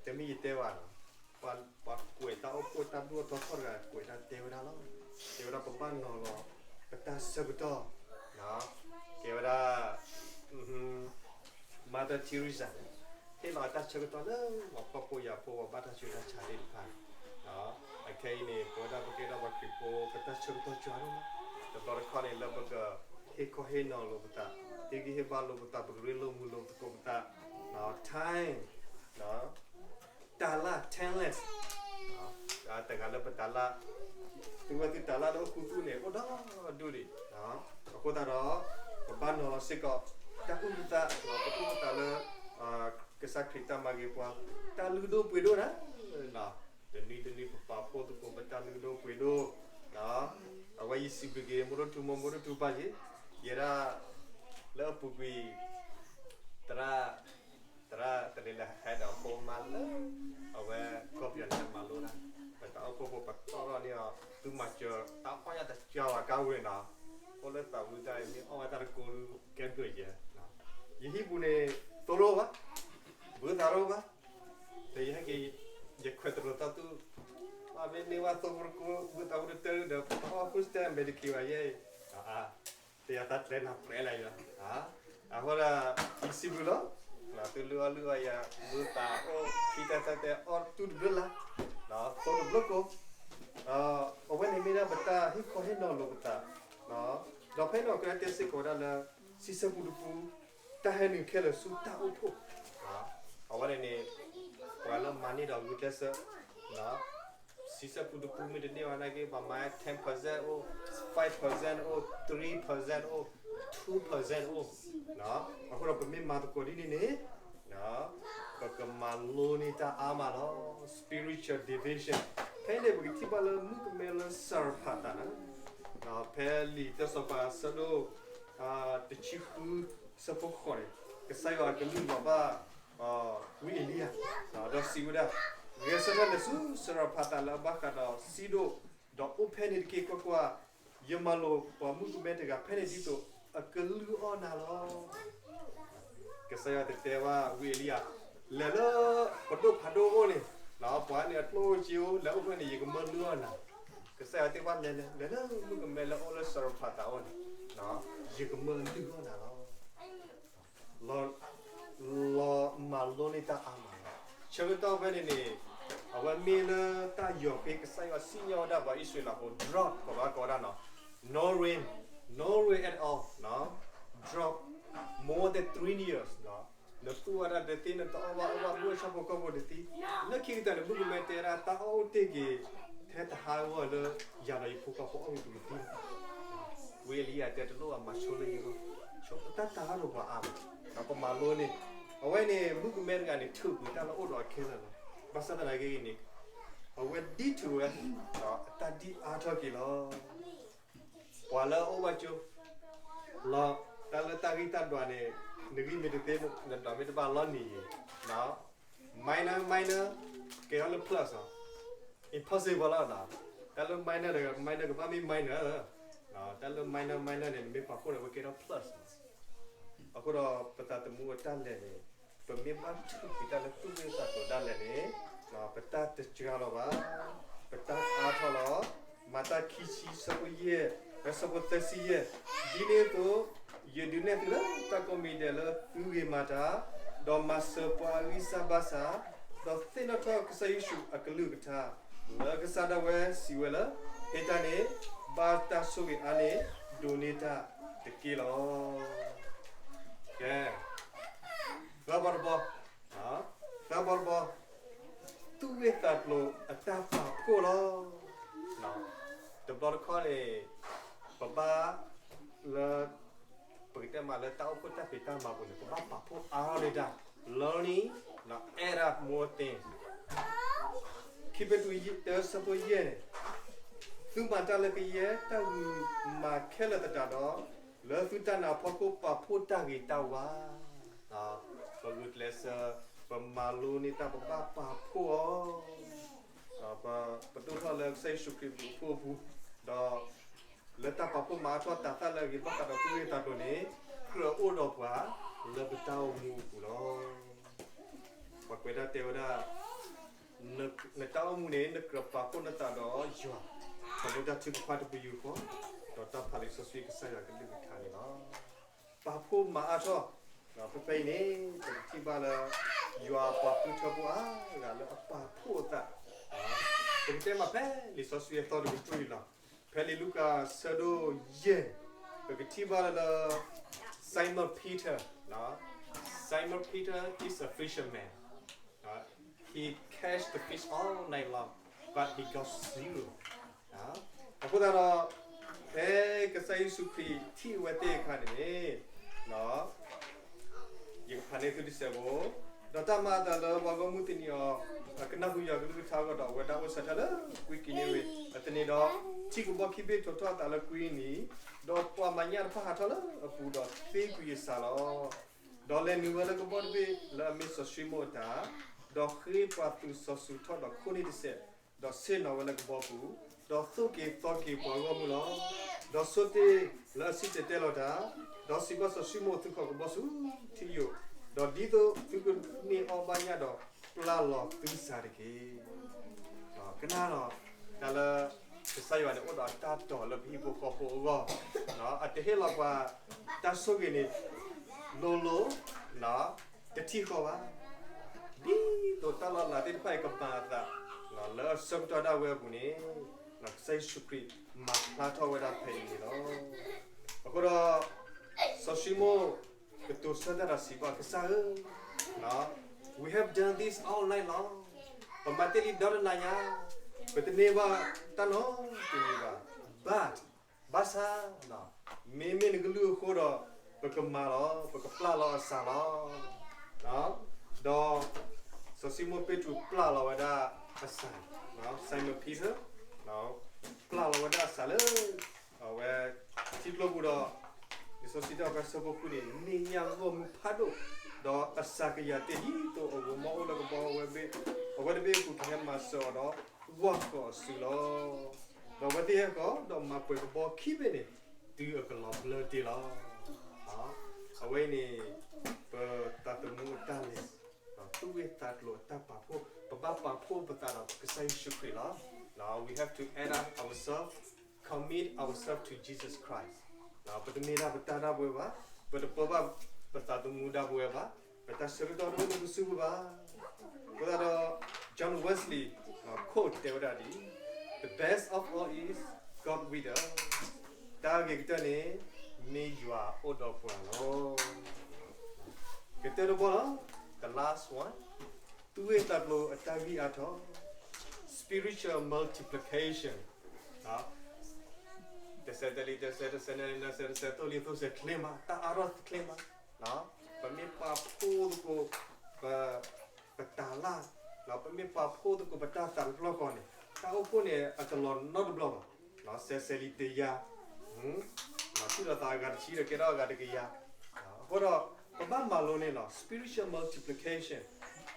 တမ့ၢ်ယတဲဘၣ်နီၤ, ပှၤကွဲးတၢ်အိၣ်ဖှိၣ်တၢ်ဒိၣ်ထီၣ်ထီထီၣ်တဂၤ ကွဲးတၢ်တဲဝဲဒၣ်လီၤ. တဲဝဲဒၣ်ပဘၣ်နီၤလီၤပတၢ်ဆၢကတီၢ်, ကဲဝဲဒၣ် Mother Teresa န့ၣ် ဟ့ၣ်လီၤအတၢ်ဆၢကတီၢ်လၢပှၤဖှီၣ်ဖိယာ်ဖိ ပှၤဘၣ်တၢ်ဆူးတၢ်ဆါသ့ၣ်တဖၣ်န့ၣ်, အခဲအံၤန့ၣ် ပဝဲဒၣ်ပကဲထီၣ်ပှၤခရံာ်ဖိ ပတၢ်ဆၢကတီၢ်ကၠီဒိၣ်မး, တဘျီတခီၣ်န့ၣ် လၢပကဟ့ၣ်ခီဟ့ၣ်နီၤလိာ်ပသး, ဟ့ၣ်ဂံၢ်ဟ့ၣ်ဘါလိာ်ပသး, ပကရ့လိာ်မုာ်လိာ်သကိးပသး, time, တၤလၣ် talents, တဂၤလၢပတၤလၣ်, သုဝဲသုတၤလၣ်လၢအိၣ်ခူသူၣ်န့ၣ် အိၣ်ဒီဒူၣ်ဒံး, အဃိသတးဒီး ပဘၣ်နီၤလီၤစ့ၢ်ကီး တၢ်အုၣ်ပသး, ပအုၣ်ပသးလၢ ကစၢ်ခရံာ်တၢ်မၤဂ့ၤပှၤ, တၢ်လုၢ်ဒိၣ်ပှ့ၤဒိၣ်နၤ, တနွံတနွံပပာ်ဖှိၣ်သကိးပတၢ်လုၢ်ဒိၣ်ပှ့ၤဒိၣ်, အဝဲယစံးဘျုးက့ၤ မိၢ်ဒိၣ်ထူမိၢ် မိၢ်ဒိၣ်ထူပၢ်ယ့ၢ်, ယဲဒၣ် လၢအပူၤကွံာ် သရၣ် သရၣ်တရံးလၢဟဲဒီးဖိမါလၢ အဝဲကီၢ်ပယီၤန့ၣ်ဟဲမၤလိတၢ်, ပတၢ်အိၣ်ဖှိၣ်ဖိပတီၢ်ထီၣ်န့ၢ်အီၤ သုမၤစၢၤတၢ်အီၣ်ညါတကၠီဘၣ်ကါဝံၤနီၤ, အိၣ်လၢသးဝံၤတၢ်အံၤ မ့ၢ်အီၣ်ဝဲတၢ်တကိးကဲဘျုးယဲ, ယဟံၣ်ပူၤန့ၣ် သိတအိၣ်ဘၣ်, ဘုသးတအိၣ်ဘၣ်, ဒီးယဟဲက့ၤ ယခွဲးတရိးသီသူၣ်, မ့မ့ၢ်ဝဲသိဖိတကိး ဘုသးဖိတတၢၢ်ဒီး ပအီၣ် food stamp မဲာ်တက့ၤဘၣ်ယဲအံၤ တယၤသးကျဲနၤပြဲလၢယၤ, အဃိဒီး ယစံးဘျုးလီၤ, သုလုၢ်အီၣ်လုၢ်အီယၤ ဘုသးအိၣ် ခံတၢ်သၢတဲအီၣ်တူၢ်တဘျုးလါ, သိတဘျုးကိး, အဝဲန့ၣ်မ့ၢ်ဒၣ်ပတၢ်ဟ့ၣ်ခီဟ့ၣ်နီၤလိာ်ပသး, ဒီးဖဲန့ၣ်အကတဲစ့ၢ်ကီးဝဲဒၣ်လၢ ဆံဆဲပူတပူ တၢ်ဟဲနုာ်ခဲလၢာ်ဆူတၢ်အိၣ်ဖှိၣ်, အဝဲန့ၣ်န့ၣ် ပှၤလၢမၤန့ၢ်ဒီးဂုာ်ကျဲးစၢး ဆံဆဲပူတပူမ့ၢ်တန့ၢ်ဘၣ်နာ်က့ ပှၤမၤ ten percent အိၣ်, five percent အိၣ်, three percent အိၣ်, two percent အိၣ်, အဃိဒီးပမ့ၢ်မၤသကိးဒ်န့ၣ်န့ၣ် ပကမၤလိန့ၢ်တၢ်အါမးလီၤ. Spiritual division ဖဲန့ၣ် ပကထံၣ်ဘၣ်လၢမုၣ်ကမဲလၢစရဖးသးန့ၣ်, ဖဲလံာ်တၢစီၤပၤအဆၢဒိၣ် တဆံဃု ဆၢဖိဃိးန့ၣ်, ကစၢ်ယွၤကလုၢ်လီၤဘၣ် ဝံအ့လံယၤ, ဒီးစံးဝဲဒၣ်, ဂဲၤဆၢထၢၣ်လဲၤဆူစရဖးသးလၢအဘၣ်ဃးဒီးစံဒိၣ်, ဒီးအိၣ်ဖဲန့ၣ်တက့ၢ်. ကွၢ်ကွၢ်, ယမၤလိာ်ပှၤမုၣ်ကမဲတဂၤဖဲန့ၣ်ဒ်သိးအကလုၢ်အီၣ်နၤလီၤ. ကစၢ်ယွၤတတဲဘၣ်ဝံအ့လံယၤ, လဲၤလၢပဒိၣ်ဖးဒိၣ်အအိၣ်န့ၣ် ပှၤန့ၣ်အကျိၣ်အိၣ်စ့အိၣ် လဲၤအိၣ်ဖဲန့ၣ် ယကမၢလုၢ်အီၣ်နၤ, ကစၢ်ယွၤတဲဘၣ်လဲၤလဲၤ လဲၤလၢမုၣ်ကမဲလၢအအိၣ်လၢစရဖးသးအိၣ်န့ၣ်, ယကမၢလုၢ်အီၣ်နၤလီၤ. လီၤမၤလိန့ၢ်တၢ်အါမးလီၤ. ဆၢကတီၢ်ဖဲန့ၣ်န့ၣ် အဝဲမ့ၢ်လၢတၢ်ယီၤဖဲကစၢ်ယွၤစံၣ်ညီၣ်ဝဲဒၣ်ပှၤအံၣ်စရ့လးဖိ drought ကိးဘၣ်ကိးဝဲဒၣ်နီၤ, no rain, no rain at all, drought more than three years. နသူၣ်ဝဲဒၣ်တသ့ နတအီၣ်ဘၣ်အီၣ်ဘၣ် မုၢ်ဆၣ်ဖိကီၢ်ဖိတသ့, လၢခံကတၢၢ်န့ၣ် မုၣ်ကမဲတဲဒၣ် တၢ်အီၣ်အိၣ်တ့ၢ်က့ၤ ထဲတဟါဂီၢ်လၢယၤဒီးယဖိခွါဖိအီၣ်မ့ၤပူၤတသ့လီၤ. ဝံအလံယၤတဲတလိၣ်ဘၣ် မၤဆိလၢယဂီၢ်, ဆိပတၢ်တၤထီၣ်ဒီးပှၤအါမး, ပမၤလိန့ၢ်, အဝဲန့ၣ် မုၣ်ကမဲတဂၤန့ၣ် ထုးကွံာ်တၢ်လၢအိၣ်ဒီးအခဲလၢာ်လီၤ. ဘၣ်ဆၣ်သနာ်က့န့ၣ် အဝဲဒံထူးဝဲ အတၢ်ဒံအါထီၣ်က့ၤလီၤ. ပှၤလၢအအိၣ်ဘၣ်ကၠိ လီၤ, တၢ်လၢတၢ်ဂံၢ်တၢ်ဒွးန့ၣ် နဂံၢ်မ့ၢ်တသ့ နဒွးမ့ၢ်တဘၣ်လီၤနံၤယံၤ, minor minor ကဲထီၣ်လၢ plus လီၤ. Impossible လီၤ. တၢ်လၢ minor ဒီး minor ကဘၣ်မ့ၢ် minor, တၢ်လၢ minor minor န့ၣ် နမ့ၢ်ပာ်ဖှိၣ်န့ၣ် အဝဲကဲထီၣ် plus လီၤ. အဃိဒီးပသးသမူအတၢ်လဲၤန့ၣ် ပမ့ၢ်ဘၣ်ထုးကွံာ်တၢ်လၢသူၣ်ဂ့ၢ်သးကျိၤဒၣ်လဲာ်န့ၣ် ပတၢ်တစှၤလီၤဘၣ်, ပတၢ်အါထီၣ်လီၤ. မၤတၢ်ခံဆံဆၢဖိယဲၢ် ဖဲဆၢဖိသၢဆံယဲၢ်, ဒ်န့ၣ်အသိး ယဒုးနဲၣ်သုလၢတၢ်ကိးမံၤဒဲးလၢသုဂ့ၤမၤတၢ်, ဒီးမၤစၢၤပှၤအဂံၢ်စၢ်ဘါစၢ်, ဒီးသ့ၣ်နီၣ်ထီၣ်ကစၢ်ယ့ၣ်ၡူးအကလုၢ်ကထါ, လၢကစၢ်ဒၣ်ဝဲစံးဝဲလၢ ဟ့ၣ်တၢ်န့ၣ် ဘၣ်တၢ်ဆိၣ်ဂ့ၤအါန့ၣ် ဒိးန့ၢ်တၢ်တက့ၢ်လီၤ. ကဲ, သၢဘီတဘီ, သၢဘီတဘီ, သူၣ်ဂ့ၢ်သးကျိၤအတၢ်ပာ်ဖှိၣ်လီၤ. တဘျီတခီၣ်န့ၣ် ပဘၣ်လၢ ပကတဲမးလၢတၢ်အိၣ်ဖှိၣ်တၢ်ဖံးတၢ်မၤပူၤန့ၣ် ပဘၣ်ပာ်ဖှိၣ်အါထီၣ်န့ၢ်တၢ်, learning, add up more things. ခံပ့းတရူး တၢ ဆၢဖိယဲၢ်န့ၣ်, သုမၤတၢ်လၢကယဲၢ်တၢ်ဂုာ်မၤခဲလၢာ်သတးဒီး, လၢသုတၢ်နာ်အဖီခိၣ်ပာ်ဖှိၣ်တၢ်ဂ့ၤတၢ်ဝါ, ပဂုာ်ကျဲးစၢး, ပမၤလိန့ၢ်တၢ် ပဘၣ်ပာ်ဖှိၣ်အီၤ ပဒိၣ်ထီၣ်လၢကစၢ်ယ့ၣ်ၡူးခရံာ်အပူၤအဖှိၣ်အပူၤ, ဒီးလၢတၢ်ပာ်ဖှိၣ်မၤအါထီၣ်တၤသၣ်လၢအဂ့ၤဘၣ်ဃးဒီးသူၣ်ဂ့ၢ်သးကျိၤန့ၣ်, ကြၢးအိၣ်ဒီးပှၤလၢပတၢ်အိၣ်မူအပူၤလီၤ. ပှၤကွဲးတၢ်တဲဝဲဒၣ်, နတၢ်အိၣ်မူန့ၣ် နကြၢးပာ်ဖှိၣ်နသးဒီးယွၤ, ဒီးလၢတၢ်ထုကဖၣ်တပယူာ်ဃီ, ဒီးတၢ်ဖးလံာ်စီဆှံကစၢ်ယွၤကလုၢ်ကထါန့ၣ်လီၤ. ပာ်ဖှိၣ်မၤအါထီၣ်, ဖဲဖဲအံၤန့ၣ် ပကထံၣ်ဘၣ်လၢ ယွၤပှၤဃုထၢဖိအါဂၤလၢအပာ်ဖှိၣ်အသး, ပကတဲမးဖဲလံာ်စီဆှံအသီတကတြူၢ်အံၤလီၤ. ဖဲလံာ်လူၤကၣ်ဆၢဒိၣ်ယဲၢ်, ပကထံၣ်ဘၣ်လၢ Simon Peter, Simon Peter is a fisherman, he catch the fish all night long, but he got zero. အဃိသတးဒီး ဖဲကစၢ်ယ့ၣ်ၡူးခရံာ်ထံၣ်အဝဲသ့ၣ်အခါန့ၣ်န့ၣ်, ယကဖးန့ၢ်သုတစဲးဖိ, ဒီးတၢ်မၤအသးလၢပှၤဂီၢ်မုၢ်သန့ၤအီၤ, ကနၢ်ဟူယွၤကလုၢ်ကထါအဂီၢ်ဒီး အဝဲဒၣ်အိၣ်ဆၢထၢၣ်လၢကွံကံၤနံဝ့ၤအသန့ၤဒီး, ထံၣ်ကဘီခံဘ့ၣ်ထိးထီၣ်အသးလၢကွံနံၤ, ဒီးပှၤမဲာ်ညါတဖၣ်ဟးထီၣ်လၢအပူၤဒီးသ့ကွံာ်အသးလီၤ. ဒီးလဲၤနုာ်ဝဲလၢကဘီတဘ့ၣ်လၢအမ့ၢ်စီၤၡံမိၣ်အတၢ်, ဒီးဃ့ပှၤသူၣ်စီဆှံထီၣ်ဒီးခိၣ်န့ၢ်တစဲး, ဒီးဆ့ၣ်နီၤဝဲလၢကဘီပူၤ, ဒီးသိၣ်က့ၤသီက့ၤပှၤဂီၢ်မုၢ်လီၤ. ဒီးဆိတ့ၢ်လၢအဆံးတဲၤတဲလီၤတၢ်, ဒီးစံးဘၣ်စီၤၡံမိၣ်သုခီၣ်ကဘီဆူထံယိာ်, ဒီးဒ်သိးသုကန့ၢ်အီၣ်ဘၣ်ညၣ်ဒီးပျၢ်လီၤသုသးတက့ၢ်. ကနၣ်လီၤ, တၢ်လၢ ကစၢ်ယွၤန့ၣ် အိၣ်ဒီးတၢ်တီၤလၢပဟံၣ်ဖိဃီဖိအဂီၢ်, အတဟ့ၣ်လီၤပှၤတၢ်ဆိၣ်ဂ့ၤန့ၣ် လိၤလိၤ တထံၣ်ဃီဘၣ်. ဒ်သိးတၢ်လီၤလးသ့ၣ်တဖၣ်အံၤကမၤအသးလၢအဆၢကတီၢ်ဒၣ်ဝဲအပူၤန့ၣ်, ကစၢ်ယ့ၣ်ၡူးခရံာ်မၤဖျါထီၣ်ဝဲဒၣ်ဖဲအံၤန့ၣ်လီၤ. အဃိဒီး စီၤၡံမိၣ် ကတိၤဆၢတၢ်ဒီးစံးဘၣ်ကစၢ်ဧၢ, we have done this all night long, ပမၤတ့ၢ်လံဒီတနၤညါ, ပတန့ၢ်ဘၣ်တၢ်နီတမံၤဘၣ်. But ဘၣ်ဆၣ် မ့မ့ၢ်နကလုၢ်အဃိဒီး ပကမၤလီၤ, ပကပျၢ်လီၤအစၢ်လီၤ. ဒီး စီၤၡံမိၣ်ပ့းတရူးပျၢ်လီၤဝဲဒၣ်အစၢ်, Simon Peter ပျၢ်လီၤဝဲဒၣ်အစၢ်လၢ အဝဲ ထံကျိပူၤဒီး လံာ်စီဆှံတဲအီၤဖဲဆၢဖိဃုန့ၣ် န့ၢ်ညၣ်ဂီၢ်မုၢ်ဖးဒိၣ်, ဒီးအစၢ်ကယၤတ့ၢ်ဒ်သိးအဂီၤမီၢ်အိၣ်လၢကဘီဝဲ, အဝဲတဘ့ၣ်အပူၤကဟဲမၤစၢၤအီၤဒီး ဝၢ်ဃီၤအစုလီၤ. ဒီးအဝဲသ့ၣ်ဟဲဃီၤဒီးမၤပှဲၤကဘီခံဘ့ၣ်န့ၣ် တုၤအကလီၤဘျၢတ့ၢ်လီၤ. အဝဲအံၤန့ၣ် ပသးသမူအတၢ်လဲၤ, သူၣ်ဂ့ၢ်သးကျိၤအတၢ်ပာ်ဖှိၣ်, ပ ဘၣ်ပာ်ဖှိၣ်ပသးဒီးကစၢ်ယ့ၣ်ၡူးခရံာ်လီၤ. Now we have to add up ourselves, commit ourselves to Jesus Christ. ပတမ့ၢ်ဒၣ်ပတၢ်ဒၣ်ပဝဲဘၣ်, ပတပၢဘၣ်ပသးသမူဒၣ်ပဝဲဘၣ်, ပတၢ်ဆၢကတီၢ်တအိၣ်လၢပစုပူၤဘၣ်. အဃိသတးဒီး John Wesley quote တဲဝဲဒၣ်ဒ်အံၤ, The best of all is God with us. တၢ်ဂ့ၤကတၢၢ်န့ၣ် မ့ၢ်ယွၤအိၣ်ဒီးပှၤလီၤ. ကတၢၢ်တဘီလီၤ, the last one, သူၣ်ဂ့ၢ်သးကျိၤအတၢ်ဂံၢ်အါထီၣ်, spiritual multiplication. တစဲးတလံၤ တစဲး, တစဲးနလံၤ နစဲး, တစဲးသိလံၤ သိစဲးချ့မး, တၢ်အါထီၣ်ချ့မး. ပမ့ၢ်ပာ်ဖှိၣ်သကိး ပတၢ်လၢ်, ပမ့ၢ်ပာ်ဖှိၣ်သကိးပတၢ်သးတဘျီဃီန့ၣ်, တၢ်အိၣ်ဖှိၣ်န့ၣ် အတလီၤနီတဘျီဘၣ်. စဲးစဲးလံၤတယၤ, ထံၣ်လိာ်သးအဂၤတဆံဒီးကဲထီၣ်အဂၤတကယၤ. အဃိဒီး ပဘၣ်မၤလိန့ၣ်လီၤ spiritual multiplication.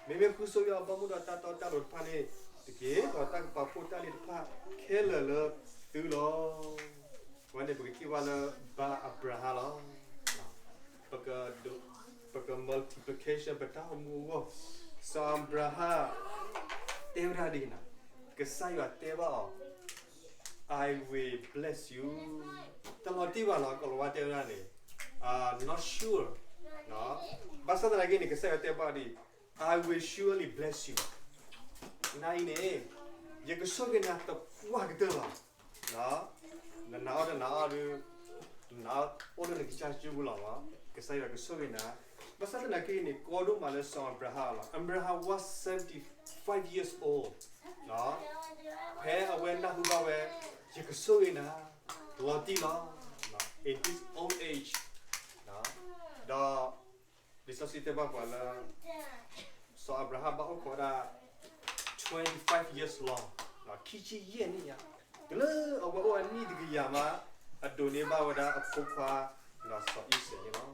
မ့မ့ၢ်ဃုဆိယအီၤဘီမုၢ်ဒီးတၢ်တီတၢ်လိၤတဖၣ်န့ၣ်တက့ၢ်, ဒီးတၢ်ကပာ်ဖှိၣ်တၢ်လ့တဖၣ်ခဲလၢာ်လၢသုလီၤ. အဝဲန့ၣ်ပကထံၣ်ဘၣ်လၢ ဘၤအၤဘြၤဟၣ်လီၤ. ပက ပက multiplication ပတၢ်အိၣ်မူအဂီၢ်, စီၤအၤဘြၤဟၣ်တဲဝဲဒၣ်ဒ်အံၤ, ကစၢ်ယွၤတဲဘၣ်အီၤ, I will bless you. တလီၤတံၢ်ဘၣ်နီၤ, ကိၤလၤဝါတဲဝဲဒၣ်န့ၣ်, not sure. ဘၣ်ဆၣ်သနာ်က့န့ၣ် ကစၢ်ယွၤတဲဘၣ်ဒ်အံၤ, I will surely bless you. နၤအံၤန့ၣ် ယကဆိၣ်ဂ့ၤနၤသပှၢ်ကတၢၢ်လီၤ. နနာ်အီၤတနာ်အီၤဒီး နနာ်အီၤအိၣ်လၢနကစၢ်စုပူၤလီၤ. ကစၢ်ယွၤကဆိၣ်ဂ့ၤနၤ, ဘၣ်ဆၣ်သနာ်က့န့ၣ် ကီဒိၣ်မးလၢစီၤအၤဘြၤဟၣ်လီၤ. Abraham was seventy five years old. ဖဲအဝဲနၢ်ဟူဘၣ်ဝဲ ယကဆိၣ်ဂ့ၤနၤ လီၤတံၢ်လီၤ, in his old age. ဒီး လံာ်စီဆှံတဲဘၣ်ပှၤလၢ စီၤအၤဘြၤဟၣ်ဘၣ်အိၣ်ခိးဒၣ် twenty five years လီၤ, ခံဆံယဲၢ်နံၣ်ညါ, တုၤလၢအဝဲအိၣ်အနံၣ်တကယၤမး အဒိးန့ၢ်ဘၣ်ဝဲဒၣ်အဖိခွါ စီၤအံၤစဲးန့ၣ်လီၤ.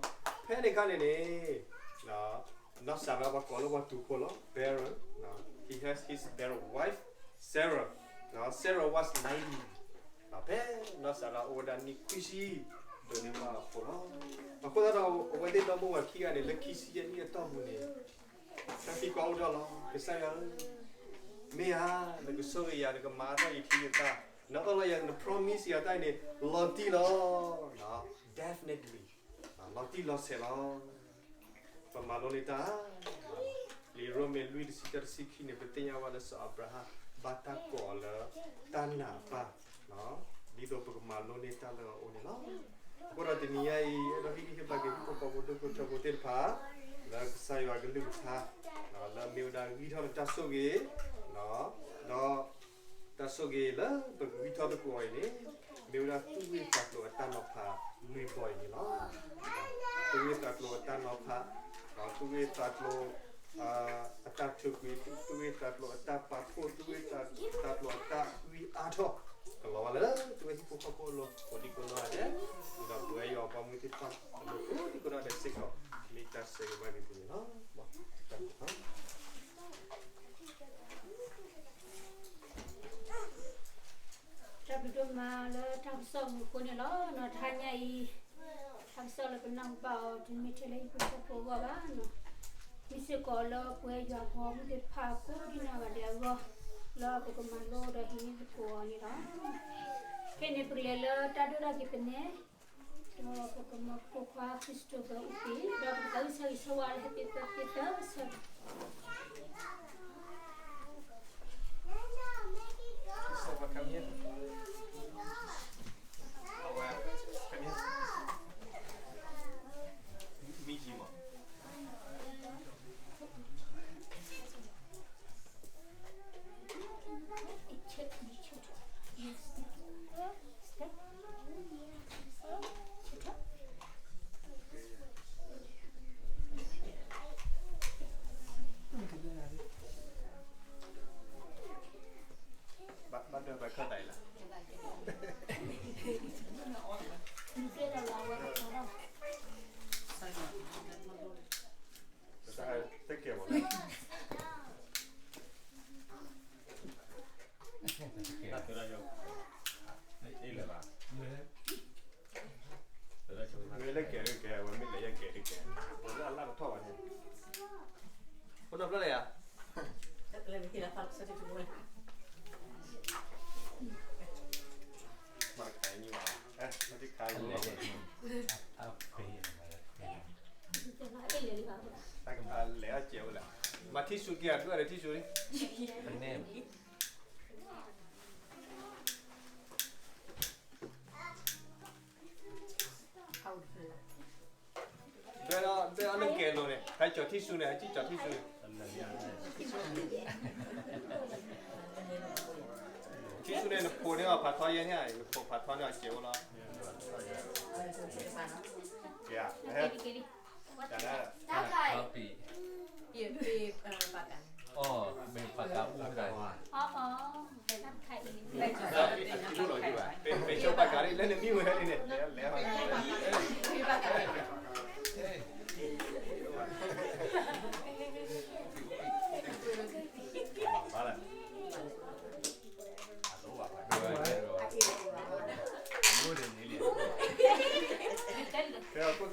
ဖဲန့ၣ်အခါန့ၣ်န့ၣ် နီၢ်စၤရါ ပှၤကိးလၢပှၤတူာ်ဖိလီၤ barren, he has his barren wife, Sarah, Sarah was ninety. ဖဲနီၢ်စၤရါအိၣ်ဝဲဒၣ်နံၣ်ခွံဆံ ဒိးန့ၢ်ဘၣ်အဖိလီၤ. အဃိသတးဒီး အဝဲသ့ၣ်ဒီမါဝၤခံဂၤန့ၣ် လၢခံဆံယဲၢ်နံၣ်အတီၢ်ပူၤန့ၣ် တၢ်သံကွၢ်အိၣ်ထီၣ်လီၤ, ကစၢ်ယွၤဧၢ, မ့ၢ်ဧါ, နကဆိၣ်ဂ့ၤယၤ နကမၤအါထီၣ်ယခံယသၣ်, နအၢၣ်လီၤယၤ န promise ယၤတၢ်အံၤန့ၣ် လီၤတံၢ်လီၤ, definitely, လီၤတံၢ်လီၤဆဲးလီၤ. ပမၤလိန့ၢ်တၢ် လံာ်ရိမ့ၤလွံၢ်တဆံတၢတဆံခံန့ၣ် ပသ့ၣ်ညါဘၣ်လၢစီၤအၤဘြၤဟၣ် ဘၣ်တၢ်ကိးအီၤလၢ တၢ်နာ်အပၢ်, ဒ်သိးပကမၤလိန့ၢ်တၢ်လၢအအိၣ်န့ၣ်လီၤ. အဃိဒီးတနံၤညါအံၤ အဲၣ်ဒိးဟ့ၣ်ဂံၢ်ဟ့ၣ်ဘါက့ၤ ဟံၣ်ဖိဃီဖိဒိၣ်ဖိထၢဖိသ့ၣ်တဖၣ် လၢကစၢ်ယွၤကလုၢ်ကထါ လၢအမ့ၢ်ဝဲဒၣ်ဂံၢ်ထီၣ်လၢတၢ်ဆိၣ်ဂ့ၤ, ဒီး တၢ်ဆိၣ်ဂ့ၤလၢပကဂံၢ်ထီၣ်သကိးအီၤအံၤန့ၣ် မ့ၢ်ဝဲဒၣ်သူၣ်ဂ့ၢ်သးကျိၤအတၢ်နီၤဖးလွံၢ်ဘီအံၤန့ၣ်လီၤ. သူၣ်ဂ့ၢ်သးကျိၤအတၢ်နီၤဖး, ဒီးသူၣ်ဂ့ၢ်သးကျိၤ အတၢ်ထုးကွံာ်, သူၣ်ဂ့ၢ်သးကျိၤအတၢ်ပာ်ဖှိၣ်, သူၣ်ဂ့ၢ်သးကျိၤအတၢ်ဂံၢ်အါထီၣ်, ကလီၤဘၣ်လၢ သုဝဲဟံၣ်ဖိဃီဖိအလိၤ ကိးဒံကိးနီၢ်ဂၤဒဲး, ဒီးပဝဲယွၤအပှၤမုၣ်သ့ၣ်တဖၣ်အလိၤ ကိးဒံကိးနီၢ်ဂၤဒဲးစ့ၢ်ကီး မ့ၢ်တၢ်ဆၢဂ့ၤဘၣ်က့ၤသုန့ၣ်လီၤ. တၢ်ဘျုးဒိၣ်မးလၢတၢ်ကစီၣ်မူခိၣ်န့ၣ်လီၤ. တဟါညါအံၤ တၢ်ကစီၣ်လၢပနၢ်ဟူဘၣ်အီၤ တမ့ၢ်ထဲလၢဟံၣ်ဖိဃီဖိအဂီၢ်ဘၣ်, မ့ၢ်စ့ၢ်ကီးလၢပဝဲယွၤအပှၤမုၣ်သ့ၣ်တဖၣ်ကိးဒံနီၢ်ဂၤဒဲးအဂီၢ် လၢပကမၤလိဒီးဟံးန့ၢ်သကိးအီၤန့ၣ်လီၤ. ခဲအံၤန့ၣ် ပကလဲၤလၢတၢ်ဒိၣ်တၢ်က့ၤသန့ၣ် ဒီးပကမၤဖိခွါ Christopher အူပ့ၤ ဒီးပကသးဝံၣ်ဆၢဂ့ၤဆၢဝါလၢ Happy Birthday သၢဆၢ Christopher, come here. Our, come here. Meet him. မၤတခါအံၤဘၣ်, မၤတခါအံၤဘၣ်, တၢ်ကဖးလဲၤအီၣ်စဲးဝဲလဲၣ်, မၤထံၣ်ဆူက့ၤအဒုၣ်အါဒီးထံၣ်ဆူန့ၣ်, ဘဲအီၣ်လၢကဲလိၤန့ၣ် ဟဲကၠီၤထံၣ်ဆူန့ၣ် ဟဲကၠီၤထံၣ်ဆူန့ၣ်, ထံၣ်ဆူန့ၣ် နဖိန့ၢ်အီၤဖးထီယဲၢ်န့ၣ်, နဖိဖးထီန့ၢ်အီၤစဲးဝဲလီၤ, တၢ်ခါအံၤ, အီၣ်, မ့ၢ်ပှၤကါအိၣ်တၢ်, ပဆိပှၤကါဒ်လၢနမံၤဝဲန့ၣ်, လဲၤ, လဲၤ, ကဲ,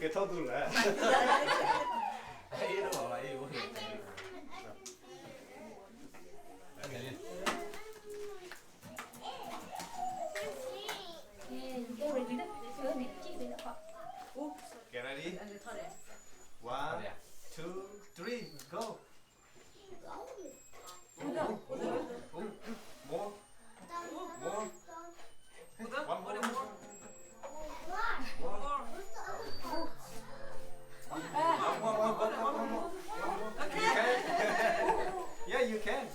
ကဲထီၣ်သူလၢာ်, Get ready. One, two, three, go. Ooh, ooh, ooh. More. More. One more. More. One more. One more. One more. One more. One more. You can. Yeah, you can.